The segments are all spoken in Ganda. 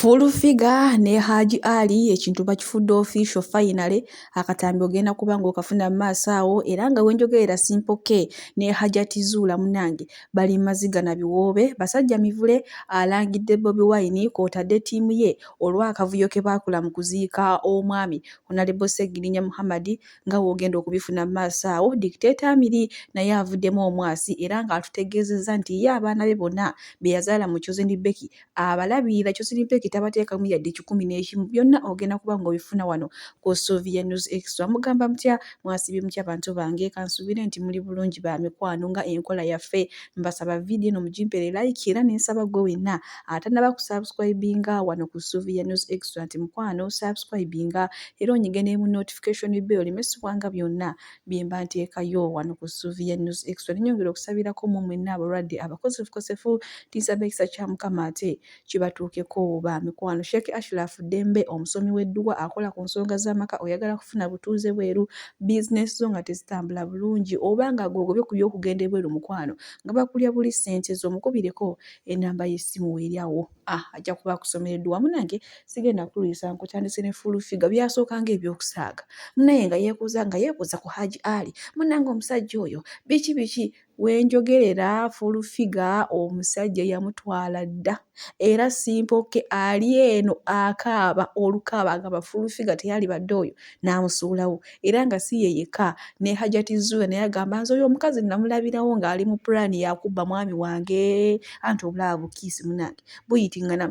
Full Figure ne Hajji Ali ekintu bakifudde official finally, akatambi ogenda kuba ng'okafuna mu maaso awo era nga we njogerera Simple K ne Hajjati Zuula munnange bali mu maziga na biwoobe. Basajja Mivule alangidde Bobi Wine kw'otadde ttiimu ye olw'akavuyo ke baakola mu kuziika omwami Honalebo Ssegirinya Muhammad nga w'ogenda okubifuna mu maaso awo. Dictator Amiri naye avuddemu omwasi era ng'atutegeezezza nti ye abaana be bonna be yazaala mu Chosen Becky abalabirira Chosen Becky tabateekamu yadde 101. Byonna ogenda kuba ng'obifuna wano ku Sovia News Extra. Mugamba mutya, mwasibye mutya bantu bange? Kansuubire nti muli bulungi ba mikwano nga enkola yaffe. Mbasaba vidiyo eno mugimpere like era ne nsaba ggwe wenna atannaba kusubscribinga wano ku Sovia News Extra nti mukwano subscribinga era onyige ne mu notification bell oleme subwanga byonna bye mba nteekayo wano ku Suvia News Extra. Nenyongera okusabirako mu mwenna abalwadde abakosefukosefu nti nsaba ekisa kya Mukama ate kibatuukeko ba mikwano. Sheikh Ashraf Ddembe omusomi w'edduwa akola ku nsonga z'amaka, oyagala kufuna butuuze bweru, bizinesi zo nga tezitambula bulungi oba nga gw'ogobye ku by'okugenda ebweru mukwano nga bakulya buli ssente zo, mukubireko ennamba y'essimu weeri awo. Ah, ajja kuba akusomera edduwa. Munnange sigenda kulwisa nkutandise ne full figure byasooka nga ebyokusaaga munaye nga yeekuza nga yeekuza ku Haji Ali munnange omusajja oyo biki biki wenjogerera full figure omusajja yamutwala dda era Simple K ali eno akaaba olukaaba agamba full figure teyalibadde oyo n'amusuulawo era nga si ye yekka ne Hajati Zuula naye agamba nze oyo omukazi namulabirawo ng'ali mu pulaani yakubba mwami wange anti obulaba bukiisi munnange buyitingana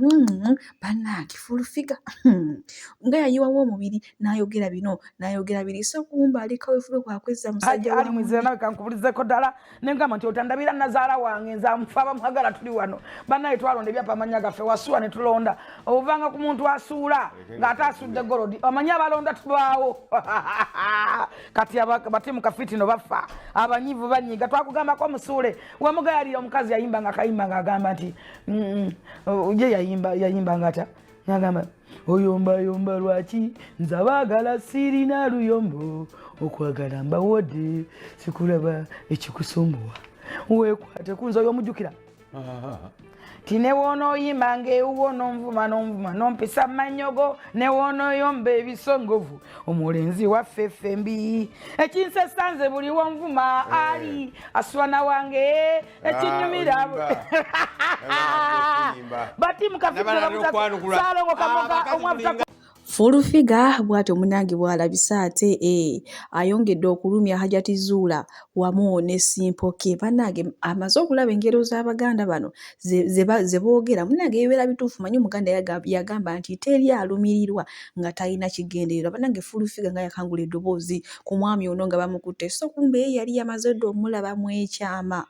bannange full figure nga yayiwawo omubiri n'ayogera bino n'ayogera biri so kumba ali kawefube kwakwezza musajja ali mwizira nawe kankubulizeko ddala nengamba nti otandabira nazaala wange nze amufa abamwagala tuli wano bannaye twalonda ebyapa amannya gaffe wasuula ne tulonda ovanga ku muntu asuula ng'ate asudde golodi omanyi abalonda tubaawo kati bati mu kafitino bafa abanyivu banyiga twakugambako omusuule wemugayalira omukazi yayimba nga kayimba ng'agamba nti ye yayimba yayimba nga atya ngagamba oyombayomba lwaki nze abaagala sirina luyombo okwagala mbawodde sikulaba ekikusumbuwa weekwate kunze oyo omujjukira ti newonooyimba ngaewuwo nonvuma nonvuma nompisa manyogo newonooyomba ebisongovu omulenzi waffe ffembi ekinsesa nze buli wonvuma eh. ali aswana wange ekinyumira bati mukafisalongo kamoga omwavu. Full Figure bw'atyo munnange bw'alabise ate eh, ayongedde okulumya Hajati Zuula wamu ne Simple K. Bannange amaze okulaba engero z'Abaganda bano ze boogera munnange ebibeera bituufu. Manyi Omuganda yagamba nti teri alumirirwa nga talina kigendererwa. Bannange Full Figure nga yakangula eddoboozi ku mwami ono nga bamukutte so kumbe ye yali yamaze dda omulabamu ekyama.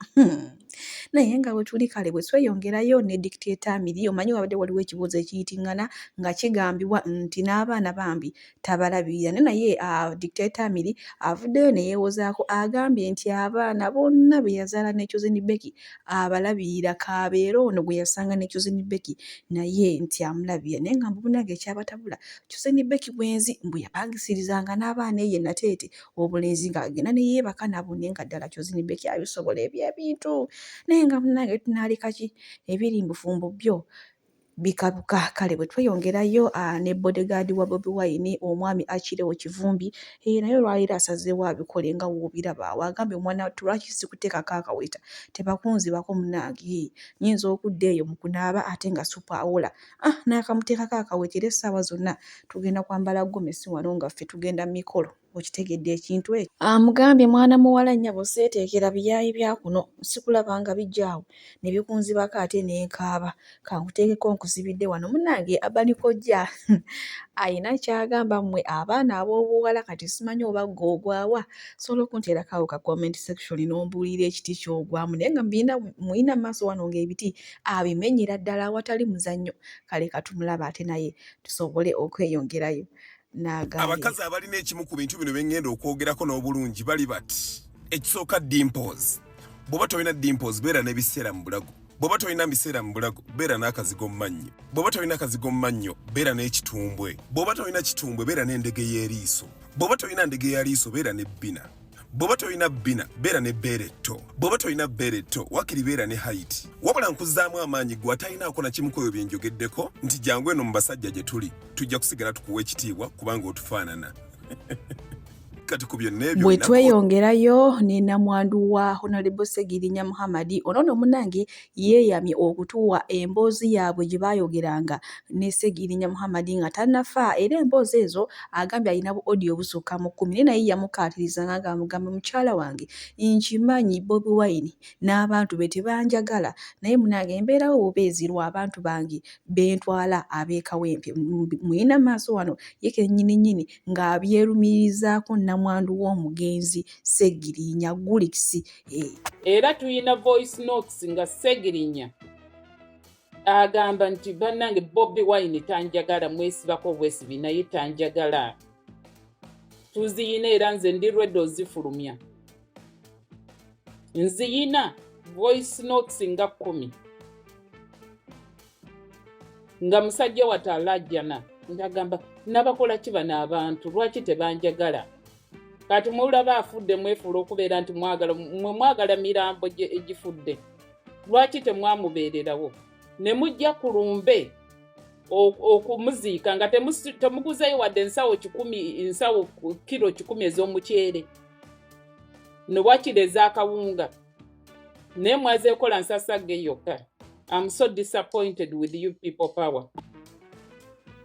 Naye nga bwe tuli kale bwe tweyongerayo ne Dictator Amiri, omanyi wabadde waliwo ekibuuzo ekiyitingana nga kigambibwa nti n'abaana bambi tabalabirira naye naye Dictator Amiri avuddeyo ne yeewozaako agambye nti abaana bonna be yazaala ne Chosen Becky abalabirira k'abeere ono gwe yasanga ne Chosen Becky naye nti amulabirira naye nga mbu munnange ekyabatabula Chosen Becky bwenzi mbu yapangisirizanga n'abaana eyo e Nateete obulenzi ng'agenda ne yeebaka nabo naye nga ddala Chosen Becky abisobola ebyo ebintu naye nga munnange tunaaleka ki ebiri mu bufumbo byo bikabuka. Kale bwe tweyongerayo ne bodyguard wa Bobi Wine omwami Achileo Kivumbi naye olwaleero asazeewo abikole nga w'obiraba awo agambye omwana wattu lwaki sikuteekako akaweta tebakunzibako munnange nnyinza okudda eyo mu kunaaba ate nga supu awola n'akamuteekako akaweta era essaawa zonna tugenda kwambala gomesi wano nga ffe tugenda mu mikolo. Okitegedde ekintu ekyo? Amugambye mwana muwala nnyabo seeteekera biyaayi bya kuno sikulaba nga bijja awo ne bikunzibako ate ne nkaaba kankuteekeko nkusibidde wano. Munnange Abani Kojja alina ky'agamba mmwe abaana ab'obuwala kati simanyi oba ggwe ogwawa osobola okunteerako awo ka comment section n'ombuulira ekiti ky'ogwamu naye nga muyina mu maaso wano ng'ebiti abimenyera ddala awatali muzannyo. Kale katumulabe ate naye tusobole okweyongerayo. Abakazi abalina ekimu ku bintu bino bengenda okwogerako n'obulungi bali bati ekisooka dimples bw'oba tolina dimples beera n'ebiseera mu bulago bw'oba tolina biseera mu bulago beera n'akazigo mu mannyo bw'oba tolina kazigo mu mannyo beera n'ekitumbwe bw'oba tolina kitumbwe beera n'endege y'eriiso bw'oba tolina ndege ya liiso beera n'ebbina. Bw'oba tolina bbina, beera ne bbeere tto. Bw'oba tolina bbeere tto, wakiri beera ne hayiti. Wabula nkuzzaamu amaanyi gwe atalinaako na kimu ku ebyo bye njogeddeko nti jangu eno mu basajja gye tuli, tujja kusigala tukuwa ekitiibwa kubanga otufaanana. Kati ku byonna ebyo Bwe tweyongerayo ne namwandu wa Honorable Ssegirinya Muhammad, ono nno munnange yeeyamye okutuwa emboozi yaabwe gye baayogeranga ne Ssegirinya Muhammad nga tannafa era emboozi ezo agambye alina bu audio obusukka mu kkumi naye naye yamukaatirizanga ng'amugamba mukyala wange nkimanyi Bobi Wine n'abantu be tebanjagala naye munange embeerawo bubeezi lwa bantu bange bentwala ab'e Kawempe muyina maaso wano ye kennyini nnyini ng'abyerumirizaako nnamwandu w'omugenzi Ssegirinya Gulix. Eh. Era tuyina voice notes nga Ssegirinya agamba nti bannange Bobi Wine tanjagala, mwesibako obwesibi naye tanjagala. Tuziyina era nze ndi ready ozifulumya. Nziyina voice notes nga 10 nga musajja wattu alajjana ngagamba nabakola ki bano abantu, lwaki tebanjagala? Kati mulaba afudde mwefuula okubeera nti mwagala, mwe mwagala mirambo egifudde, lwaki temwamubeererawo ne mujja ku lumbe okumuziika nga temuguzeeyo wadde ensawo kikumi, ensawo kiro 100 ez'omuceere ne wakiri ez'akawunga, naye mwazeekola nsasagge yokka. I'm so disappointed with you people power.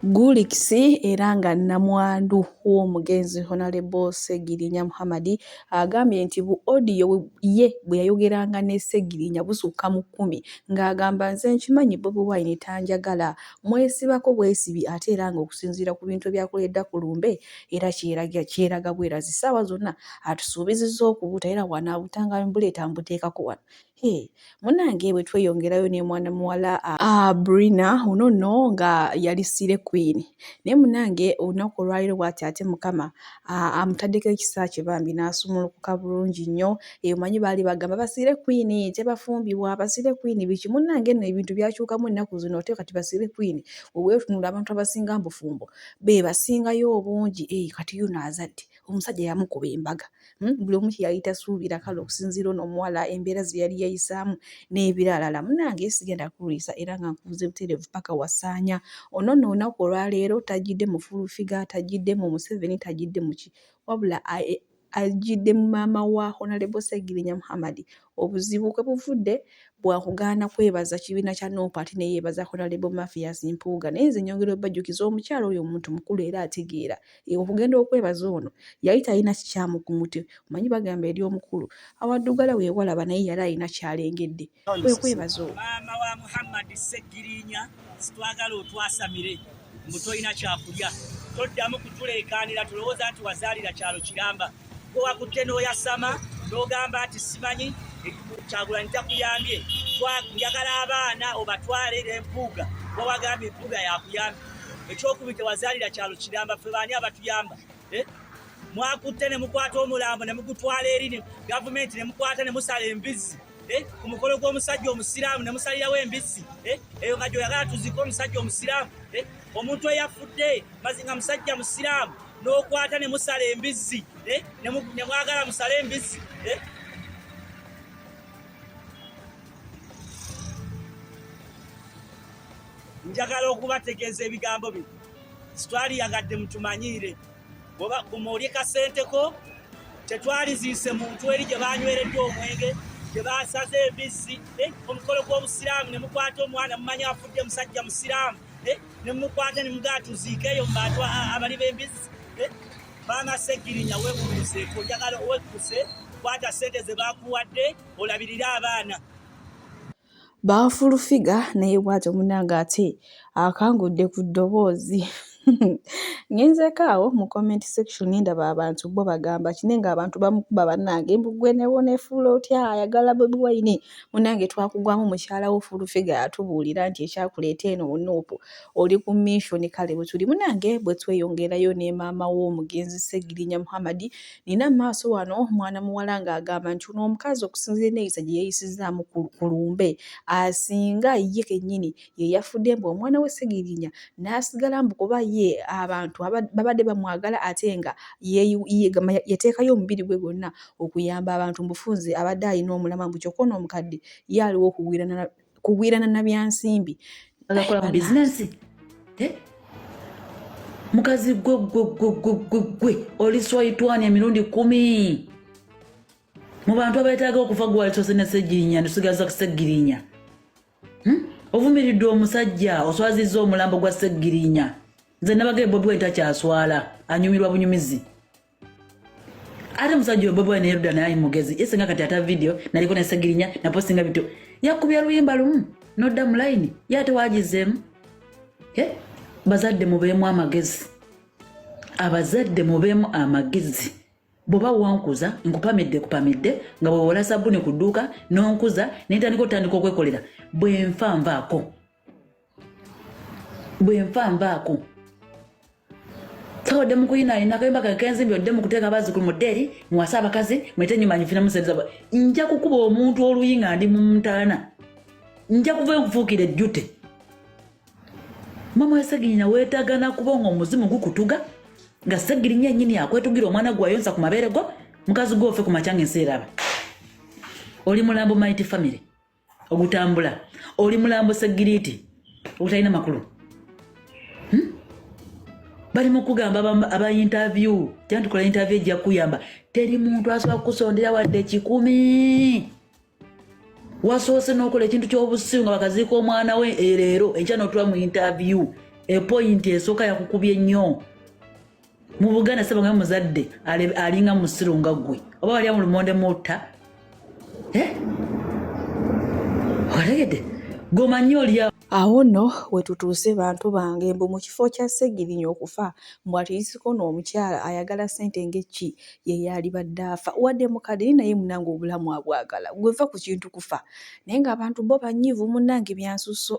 Gulix era nga nnamwandu w'omugenzi Honorable Ssegirinya Muhammad agambye nti bu audio ye bwe yayogeranga ne Ssegirinya busukka mu 10 ng'agamba nze nkimanyi Bobi Wine tanjagala, mwesibako bwesibi ate era ng'okusinziira ku bintu ebyakoleddwa ku lumbe era kyeraga bwerazi ssaawa zonna atusuubizizza okubuta era wanaabutanga mbuleeta mbuteekako wano. Hey, munnange bwe tweyongerayo ne mwana muwala Brina ono nno nga yali Slay Queen naye munnange olunaku olwaleero bw'ati ate Mukama amutaddeko ekisa kye bambi n'asumulukuka bulungi nnyo. Omanyi baali bagamba ba Slay Queen tebafumbibwa, ba Slay Queen biki, munnange nno ebintu byakyukamu ennaku zino ate kati ba Slay Queen bwe weetunula abantu abasinga mu bufumbo be basingayo obungi. Kati yuno azadde omusajja yamukuba embaga, buli omu kye yali tasuubira kale okusinziira ono omuwala embeera ze yali yayisaamu n'ebiralala. Munnange sigenda kulwisa era nga nkubuze butereevu paka wasaanya. Ono nno olunaku olwaleero tajjidde mu full figure, tajjidde mu Museveni, tajjidde mu ki, wabula ajjidde mu maama wa Honorable Ssegirinya Muhammad. Obuzibu kwe buvudde bwakugaana kwebaza kibiina kya NUP ate ne yeebaza Honorable Mathias Mpuuga. Naye nze nyongera obbajjukiza omukyala oyo omuntu mukulu era ategeera. Okugenda okwebaza ono yali talina kikyamu ku mutwe. Omanyi bagamba eri omukulu awaddugala weewalaba naye yali alina ky'alengedde kwe kwebaza okwo. Maama wa Muhammad Ssegirinya, sitwagala otwasamire mbu tolina kyakulya, toddamu kutuleekaanira tulowooza nti wazaalira kyalo kiramba. Gwe wakutte n'oyasama n'ogamba nti simanyi Kyagulanyi takuyambye, njagala abaana obatwale n'empuuga, gwe wagambye empuuga yakuyambye. Ekyokubiri tewazaalira kyalo kiramba, ffe baani abatuyamba? Mwakutte ne mukwata omulambo ne mugutwala eri gavumenti ne mukwata ne musala embizzi ku mukolo gw'omusajja omusiraamu ne musalirawo embizzi eyo nga gy'oyagala tuziike omusajja omusiraamu, omuntu eyafudde mazi nga musajja musiraamu n'okwata ne musala embizzi ne mwagala musale embizzi. Njagala okubategeeza ebigambo bino, sitwaliyagadde mutumanyiire oba guma olye kasenteko, tetwaliziise muntu eri gye banyweredde omwenge gye basaze embizzi omukolo gw'obusiraamu ne mukwata omwana mumanyi afudde musajja musiraamu ne mukwata ne mugaa tuziikeeyo mu bantu abali b'embizzi. Maama Ssegirinya weewuluzeeko, njagala wekkuse, kwata ssente ze bakuwadde olabirire abaana. Ba full figure naye bw'atyo munnange ate akangudde ku ddoboozi. Ngenzeeko awo mu comment section ne ndaba abantu bo bagamba ki naye ng'abantu bamukuba bannange mbu ggwe ne bw'oneefuula otya ayagala Bobi Wine. Munnange twakugwamu mukyala wo full figure atubuulira nti ekyakuleeta eno mu NUP oli ku mission kale bwe tuli. Munnange bwe tweyongerayo ne maama w'omugenzi Ssegirinya Muhammad, nina mu maaso wano mwana muwala ng'agamba nti ono omukazi okusinziira enneeyisa gye yeeyisizzaamu ku lumbe asinga ye kennyini ye yafudde mbu omwana we Ssegirinya n'asigala mbu kuba ye ye abantu babadde bamwagala ate nga yateekayo omubiri gwe gwonna okuyamba abantu mu bufunze abadde alina omulamwa mbu kyokka ono omukadde ye aliwo kugwirana na byansimbi. Akola mu bizinensi eh? Mukazi gwe gwe gwe gwe gwe gwe oli swayitwani emirundi 10 mu bantu abeetaaga okufa gwe walisoose ne Ssegirinya nosigaza ku Ssegirinya. Ovumiridde omusajja, oswazizza omulambo gwa Ssegirinya. Nze nabagee Bobi Wine takyaswala, anyumirwa bunyumizi. Ate musajja oyo Bobi Wine yeruda naye ali mugezi ye, singa kati ata video naliko ne Ssegirinya napostinga bityo, yakubya luyimba lumu nodda mu layini ye ate wagizeemu. Bazadde mubeemu amagezi, abazadde mubeemu amagezi. Bw'oba wankuza nkupamidde kupamidde nga bwewola sabuni ku dduuka n'onkuza nentandika otandika okwekolera, bwenfa nvaako, bwenfa nvaako. Sawadde mukuyinaayina akayumba kange kenzimbi, odde mukuteeka abazzukulu mu ddeeri, muwase abakazi mwete enyuma nyifunamu sente zabwe. Nja kukuba omuntu oluyi nga ndi mu ntaana, nja kuvayo nkufuukira ejjute. Mama Segirinya weetaaga nakuba nga omuzimu gukutuga nga Segirinya ennyini akwetugira omwana gwayonsa ku mabeere go. Mukazi gwofe ku makya nga ensi eraba oli mulambo mighty family ogutambula, oli mulambo Segiriiti ogutalina makulu. Bali mu kugamba aba interview jantukola interview ejja kuyamba. Teri muntu asobola kukusondera wadde 100. Wasoose n'okola ekintu ky'obusiru nga bakaziika omwana we leero enkya n'otula mu interview. Epoyinti esooka yakukubye nnyo mu Buganda saba nga muzadde alinga musiru nga ggwe oba walya mu lumonde mutta. Eh? Otegedde gomanyi olya. Awo nno we tutuuse bantu bange, mbu mu kifo kya Ssegirinya okufa, mbu atiisiko ono omukyala ayagala ssente ng'ekki ye yaalibadde afa. Wadde mukadde naye munnange obulamu abwagala, gwe va ku kintu kufa. Naye ng'abantu bo banyiivu munnange byansusso.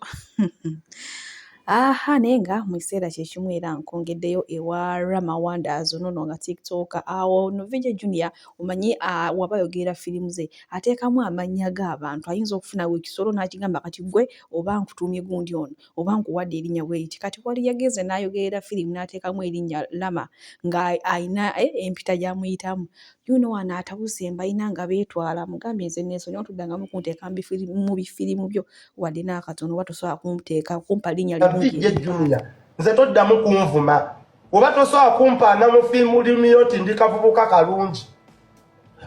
Aha, naye nga mu kiseera kye kimu era nkwongeddeyo ewa Rama Wonders ono nno nga TikToker. Awo no VJ Junior omanyi waba ayogerera firimu ze ateekamu amannya g'abantu, ayinza okufuna ekisolo n'akigamba kati ggwe oba nkutuumye gundi ono oba nkuwadde erinnya bwe riti. Kati wali yagenze n'ayogerera firimu n'ateekamu erinnya Rama nga ayina empita gy'amuyitamu. Yuno wano atabuse mbalina nga beetwala, mugambye nze neesonyiwa toddangamu kunteeka mu bifirimu byo wadde n'akatono, oba tosobola kunteeka kumpa linnya lirungi. VJ Junior, nze toddamu kunvuma. Oba tosobola kumpaana mu firimu yo nti ndi kavubuka kalungi,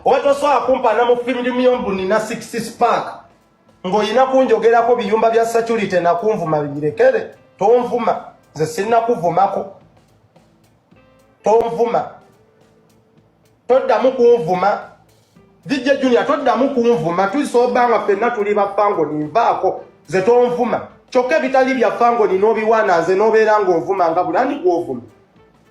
oba tosobola kumpaana mu firimu yo mbu nina six pack, ng'olina kunjogerako biyumba bya security nakunvuma, birekere. Tonvuma, nze sinnakuvumako. Tonvuma, toddamu kunvuma. VJ Junior, toddamu kunvuma. Tusoba nga ffenna tuli ba fangoni, nvaako, nze tonvuma. Kyokka ebitali bya fangoni n'obiwaana, nze n'obeera ng'onvuma nga bulani gw'ovuma.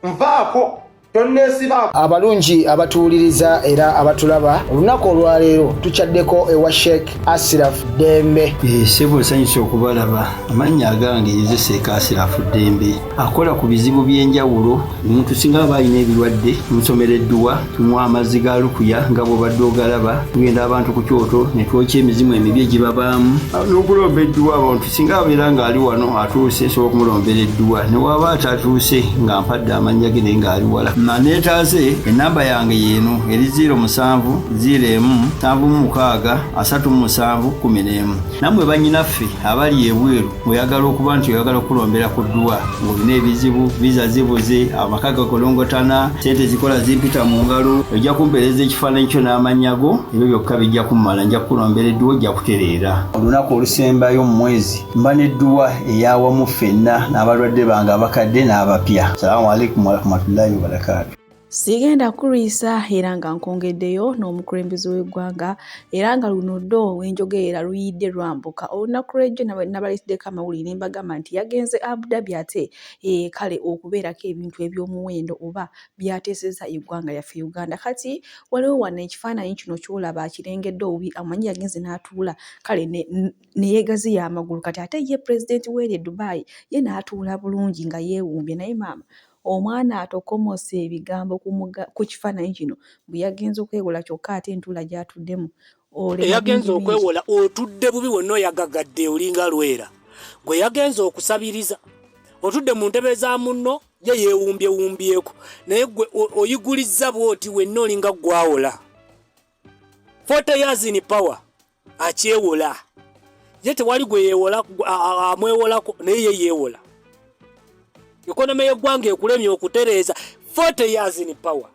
Nvaako, tonneesibaako. Abalungi abatuwuliriza era abatulaba, olunaku olwaleero tukyaddeko ewa Sheikh Asiraf Ddembe. Ssebo, nsanyusa okubalaba. Amannya agange nze Sheikh Asirafu Ddembe, akola ku bizibu by'enjawulo. Omuntu singa aba alina ebirwadde, tumusomera edduwa, tumuwa amazzi ga lukuya nga bw'obadde ogalaba. Tugenda abantu ku kyoto ne twokya emizimu emibi egibabaamu n'okulomba edduwa. Abantu singa abeera ng'ali wano atuuse, nsobola okumulombera edduwa, ne waba atatuuse nga mpadde amannya ge naye ng'ali wala neetaase. Enamba yange yeeno eri 07 01 76 37 11. Nammwe bannyinaffe abali ebweru, oyagala okuba nti oyagala okulombera ku dduwa ng'olina ebizibu, visa zibuze, amaka gakolongotana, sente zikola zimpita mu ngalo, ojja kumpeereza ekifaananyi kyo n'amannya go, ebyo byokka bijja kummala, nja kukulombera edduwa, ojja kutereera. Olunaku olusembayo mu mwezi mba n'edduwa eyawamu ffenna n'abalwadde bange abakadde n'abapya. Salaamu alaikum warahmatullahi wabarakaatu. Sigenda kulwisa era nga nkwongeddeyo n'omukulembeze w'eggwanga, era nga luno ddo wenjogerera luyidde lwambuka. Olunaku lw'ejjo nabaleeteddeko amawulire ne mbagamba nti yagenze Abu Dhabi ate kale okubeerako ebintu eby'omuwendo oba by'ateesezza eggwanga lyaffe Uganda. Kati waliwo wano ekifaananyi kino ky'olaba akirengedde obubi, amanyi yagenze n'atuula kale ne yeegaziya amagulu. Kati ate ye pulezidenti w'eri e Dubai ye n'atuula bulungi nga yeewumbye, naye maama omwana atokomose ebigambo ku kifaananyi kino bwe yagenze okwewola, kyokka ate entuula gy'atuddemu. Eyagenze okwewola otudde bubi, wonna oyagagadde olinga lwera. Gwe yagenze okusabiriza otudde mu ntebe za munno. Ye yeewumbyewumbyeko naye gwe oyigulizza bw'oti wenna olinga gwawola. 40 years in power akyewola. Ye tewali gwe yeewola amwewolako naye ye yeewola. Economy y'eggwanga ekulemye okutereeza 40 years in power.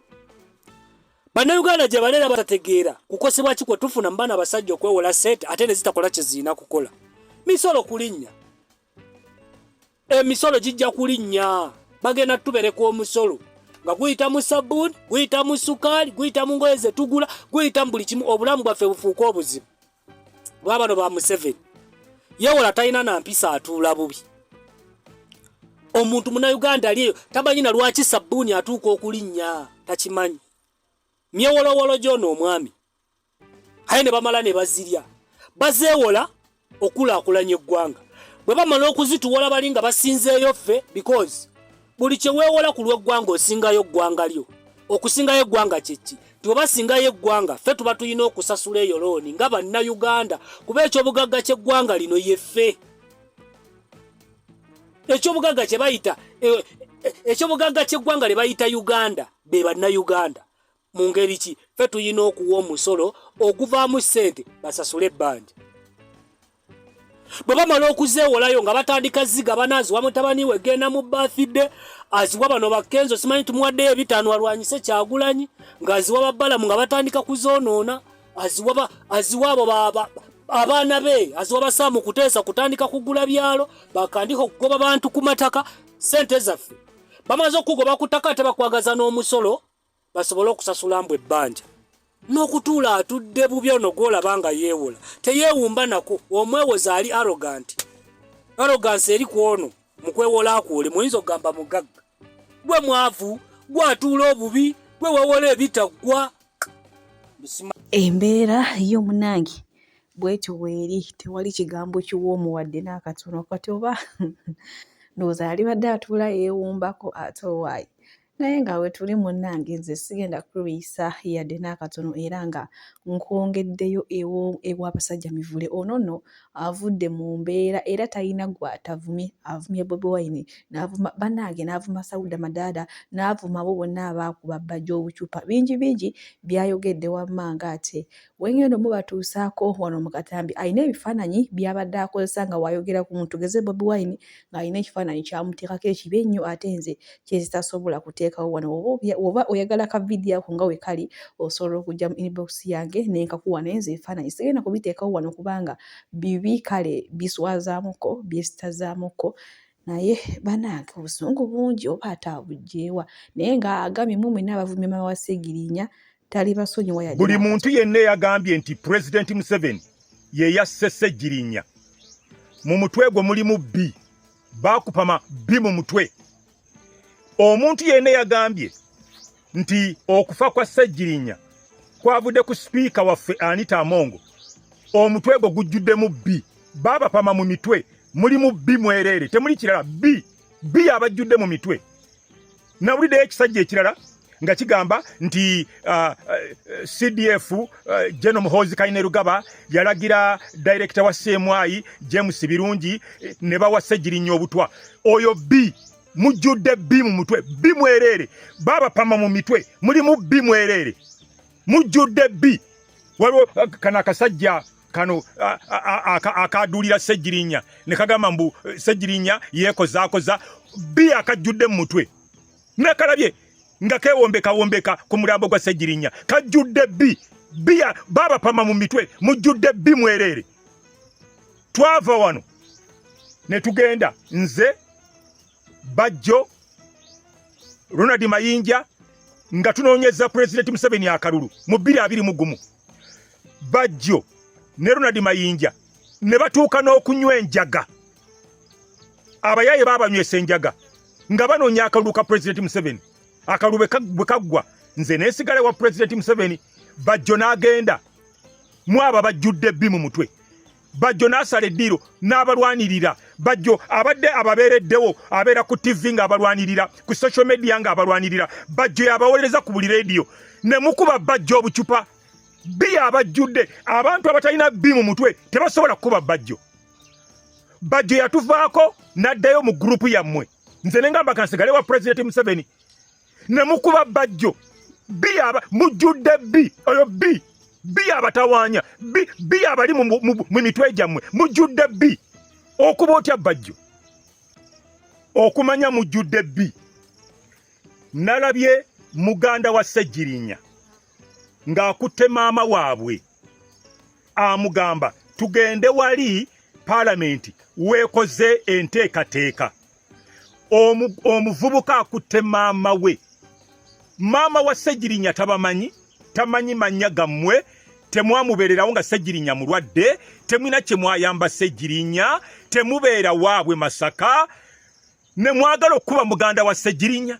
Bannayuganda gye baleera batategeera kukosebwa ki kwe tufuna mu baana abasajja okwewola ssente ate ne zitakola kye zirina kukola. Misolo kulinnya. Emisolo gijja kulinnya. Bagenda tubereka omusolo nga guyita mu sabbuuni, guyita mu sukaali, guyita mu ngoye ze tugula, guyita mu buli kimu, obulamu bwaffe bufuuke obuzibu. Lwabano ba Museveni. Yewola talina na mpisa atuula bubi. Omuntu munnayuganda ali eyo tamanyi na lwaki sabbuuni atuuka okulinnya, takimanyi. Myewolowolo gy'ono omwami. Aye ne bamala ne bazirya. Bazeewola okulaakulanya eggwanga. Bwe bamala okuzituwola bali nga basinzeeyo ffe because buli kye weewola ku lw'eggwanga osingayo ggwanga lyo. Okusingayo eggwanga kye ki? Nti bwe basingayo eggwanga ffe tuba tulina okusasula eyo looni nga Bannayuganda kuba ekyobugagga ky'eggwanga lino ye ffe. Ekyobugagga kye bayita ekyobugagga ky'eggwanga lye bayita Uganda be Bannayuganda. Mu ngeri ki? Ffe tulina okuwa omusolo oguvaamu ssente basasule ebbanja. Bwe bamala okuzeewolayo nga batandika zigabana, aziwa mutabani we genda mu birthday, aziwa bano ba Kenzo simanyi tumuwaddeyo ebitaano alwanyise Kyagulanyi, ng'aziwa ba Balamu nga batandika kuzoonoona, aziwa aziwa abo abaana be, aziwa ba Sam Kuteesa kutandika kugula byalo, bakandika okugoba bantu ku mataka. Ssente zaffe bamaze okugoba ku ttaka ate bakwagaza n'omusolo basobole okusasula mbu ebbanja. N'okutuula atudde bubi ono gw'olaba nga yeewola teyeewumba nako, omwewoza ali arrogant. Arrogance eri ku ono mu kwewola kwole muyinza okugamba mugagga, gwe mwavu, gwe atuula obubi, gwe weewola ebitaggwa. Embeera yo munnange bw'etyo bw'eri, tewali kigambo kiwoomu wadde n'akatono. Kati oba ndowooza yalibadde atuula yeewumbako ate owaaye. Naye nga we tuli munnange nze sigenda kulwisa yadde n'akatono era nga nkwongeddeyo ewa Basajja Mivule. Ono nno avudde mu mbeera era talina gw'atavumye. Avumye Bobi Wine, n'avuma bannange, n'avuma Sauda Madaada, n'avuma abo bonna abaakuba Bajjo obucupa. Bingi bingi by'ayogedde wamma ng'ate wengenda omubatuusaako wano mu katambi. Alina ebifaananyi by'abadde akozesa nga w'ayogera ku muntu, tugeze Bobi Wine ng'alina ekifaananyi ky'amuteekako ekibi ennyo ate nze kye sitasobola kuteekawo wano. Oba oyagala ka vidiyo ako nga we kali, osobola okujja mu inbox yange ne nkakuwa, naye nze ebifaananyi sigenda kubiteekawo wano kubanga bibi, kale biswazaamuko, byesitazaamuko. Naye bannange obusungu bungi oba ate abuggyeewa. Naye ng'agambye mmwe mwenna abavumye maama wa Ssegirinya talibasonyiwa yadde. Buli muntu yenna eyagambye nti Pulezidenti Museveni ye yasse Ssegirinya, mu mutwe gwe mulimu bbi, baakupama bbi mu mutwe. Omuntu yenna eyagambye nti okufa kwa Ssegirinya kwavudde ku sipiika waffe Anita Amongo, omutwe gwe gujjuddemu bbi, baabapama mu mitwe mulimu bbi mwereere, temuli kirala, bbi bbi abajjudde mu mitwe. Nawuliddeyo ekisajja ekirala nga kigamba nti CDF General Muhoozi Kainerugaba yalagira director wa CMI James Birungi ne bawa Ssegirinya obutwa. Oyo bbi, mujjudde bbi mu mutwe, bbi mwereere, baabapama mu mitwe mulimu bbi mwereere, mujjudde bbi. Waliwo kano akasajja kano akaduulira Ssegirinya ne kagamba mbu Ssegirinya yeekozaakoza, bbi akajjudde mu mutwe. Nakalabye nga keewombekawombeka ku mulambo gwa Ssegirinya, kajjudde bbi bbi, baabapama mu mitwe mujjudde bbi mwereere. Twava wano ne tugenda nze Bajjo Ronald Mayinja nga tunoonyeza Pulezidenti Museveni akalulu mu 2021. Bajjo ne Ronald Mayinja ne batuuka n'okunywa enjaga, abayaaye baabanywesa enjaga nga banoonya akalulu ka Pulezidenti Museveni. Akalulu bwe kaggwa nze neesigala wa Pulezidenti Museveni, Bajjo n'agenda mu abo abajjudde bbi mu mutwe. Bajjo n'asala eddiiro n'abalwanirira. Bajjo abadde ababeereddewo, abeera ku TV ng'abalwanirira, ku social media ng'abalwanirira. Bajjo yabawolereza ku buli leediyo ne mukuba Bajjo obucupa. Bbi abajjudde, abantu abatalina bbi mu mutwe tebasobola kukuba Bajjo. Bajjo yatuvaako n'addayo mu gurupu yammwe. Nze ne ngamba kansigale wa Pulezidenti Museveni. Ne mukuba Bajjo. Bi aba mujjudde bi oyo bi bi abatawaanya bi bi abali mu mitwe gyammwe mujjudde bi. Okuba otya Bajjo? Okumanya mujjudde bi. Nalabye muganda wa Ssegirinya ng'akutte maama waabwe amugamba tugende wali palamenti weekoze enteekateeka. Omuvubuka akutte maama we. Maama wa Ssegirinya tabamanyi, tamanyi mannya gammwe, temwamubeererawo nga Ssegirinya mulwadde, temulina kye mwayamba Ssegirinya, temubeera waabwe Masaka, ne mwagala okukuba muganda wa Ssegirinya.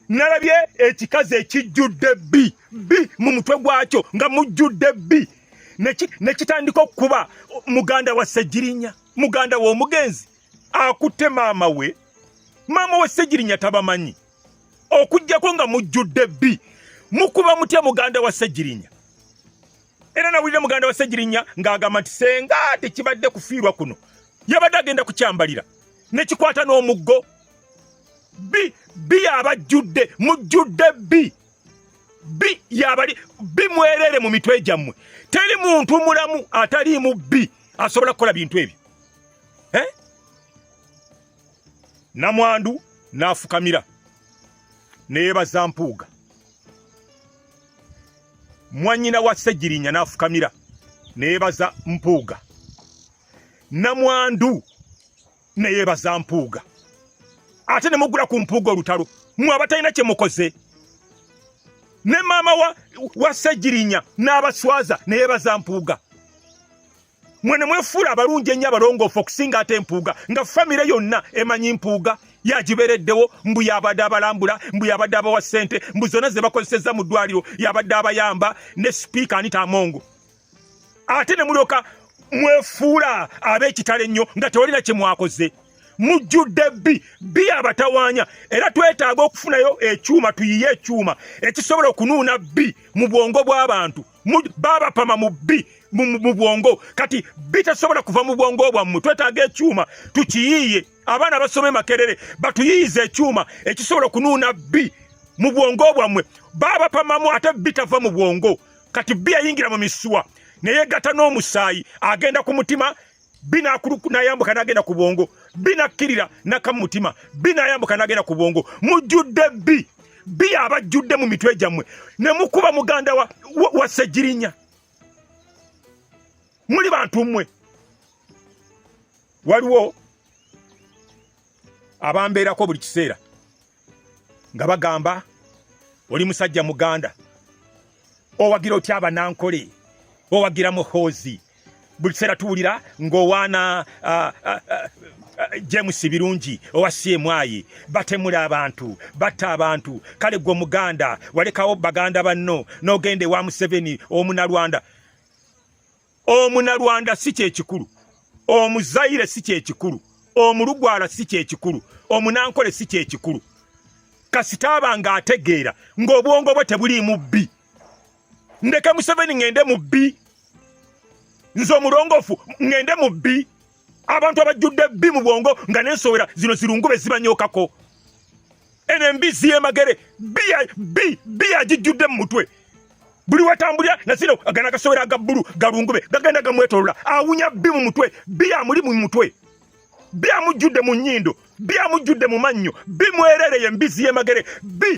Nalabye ekikazi ekijjudde bbi bbi mu mutwe gwakyo nga mujjudde bbi ne kitandika okukuba muganda wa Ssegirinya, muganda w'omugenzi akutte maama we. Maama wa Ssegirinya tabamanyi, okuggyako nga mujjudde bbi. Mukuba mutya muganda wa Ssegirinya? Era nawulira muganda wa Ssegirinya ng'agamba nti senga tekibadde kufiirwa kuno, yabadde agenda kukyambalira nekikwata n'omuggo. Bi bi abajjudde, mujjudde bi bi yabali bi mwerere mu mitwe gyammwe. Teri muntu mulamu ataliimu bi asobola kukola bintu ebyo. Namwandu n'afukamira neyebaza Mpuuga. Mwannyina wa Ssegirinya n'afukamira neyebaza Mpuuga. Namwandu neyebaza Mpuuga. Ate ne mugula ku Mpuuga olutalo mwe abatalina kye mukoze. Ne maama wa Ssegirinya n'abaswaza neyebaza Mpuuga. Mwe ne mwefuula abalungi ennyo abalongoofu okusinga ate Mpuuga, nga famire yonna emanyi Mpuuga yagibeereddewo, mbu yabadde abalambula, mbu yabadde abawa ssente, mbu zonna ze bakozesezza mu ddwaliro yabadde abayamba, ne sipiika Anita Amongo. Ate ne mulyoka mwefuula ab'ekitalo ennyo nga tewalina kye mwakoze. Mujjudde bbi bbi abatawaanya. Era twetaaga okufunayo ekyuma, tuyiye ekyuma ekisobola okunuuna bbi mu bwongo bw'abantu. Baabapama mu bbi mu bwongo, kati bbi tasobola kuva mu bwongo bwammwe. Twetaaga ekyuma tukiyiiye, abaana basome Makerere batuyiyize ekyuma ekisobola okunuuna bbi mu bwongo bwammwe. Baabapamamu ate bbi tava mu bwongo. Kati bbi yayingira mu misuwa neyegatta n'omusaayi, agenda ku mutima, bbi n'ayambuka n'agenda ku bwongo, bbi n'akkirira n'akka mu mutima, bbi n'ayambuka n'agenda ku bwongo. Mujjudde bbi bbi abajjudde mu mitwe gyammwe ne mukuba muganda wa Ssegirinya. Muli bantu mmwe. Waliwo abambeerako buli kiseera nga bagamba oli musajja muganda, owagira otya abanankole, owagira Muhoozi. Buli kiseera tuwulira ng'owaana James Birungi owa CMI, batemula abantu, batta abantu. Kale gwe omuganda walekawo baganda banno n'ogenda ewa Museveni omunalwanda. Omunalwanda si kyekikulu, omuzaire si kyekikulu, omulugwala si kyekikulu, omunankole si kyekikulu. Kasita aba ng'ategeera ng'obwongo bwe tebuliimu bbi. Ndeke Museveni ŋŋende mu bbi, nze omulongoofu ŋŋende mu bbi. Abantu abajjudde bbi mu bwongo nga n'ensowera zino zirungube zibanyookako. Eno embizzi y'emagere bbi bbi agijjudde mu mutwe. Buli watambulira na zino gano agasowera aga bbulu galungube gagenda gamwetolola, awunya bbi mu mutwe, bbi amuli mu mutwe, bbi amujjudde mu nnyindo, bbi amujjudde mu mannyo, bbi mwerere y'embizzi y'emagere bbi.